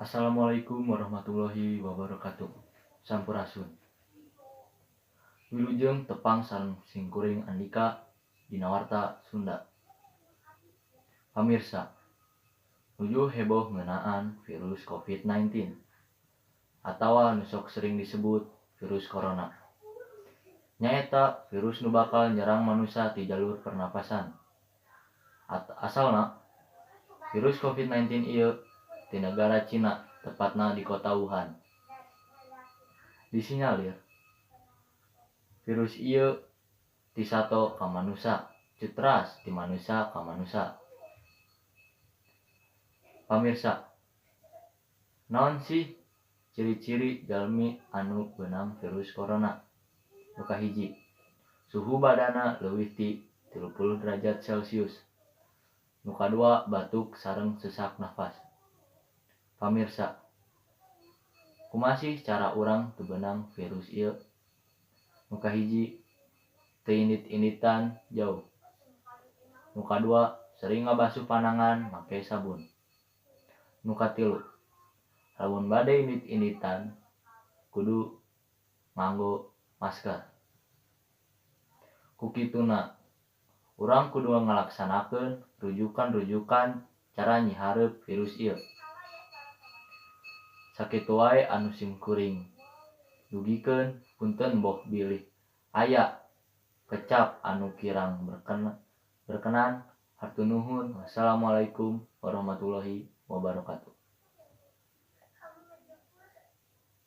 Assalamualaikum warahmatullahi wabarakatuh. Sampurasun. Wilujeng tepang sareng simkuring Andika dina Warta Sunda. Pamirsa, nuju heboh ngeunaan virus COVID-19 atawa nu sok sering disebut virus corona. Nyaeta virus nu bakal nyerang manusia ti jalur pernapasan. Asalna virus COVID-19 ieu ti negara Cina, tepatna di kota Wuhan. Disinyalir virus ieu ti sato ka manusa, cutras ti manusa ka manusa. Pamirsa, naon sih ciri-ciri jalmi anu beunang virus corona? Nu kahiji, suhu badana leuwih ti 30 derajat Celcius. Nu kadua, batuk sareng sesak nafas. Pamirsa, kumaha sih cara urang teu beunang virus ieu? Nu kahiji, teu indit-inditan jauh. Nu kadua, sering ngabasuh panangan make sabun. Nu katilu, lamun bade indit-inditan kudu nganggo masker. Ku kituna, urang kudu ngalaksanakeun rujukan-rujukan cara nyihareup virus ieu. Sakitu wae anu simkuring dugikeun, punten boh bilih aya kecap anu kirang berkenan. Hatur nuhun. Wassalamualaikum warahmatullahi wabarakatuh.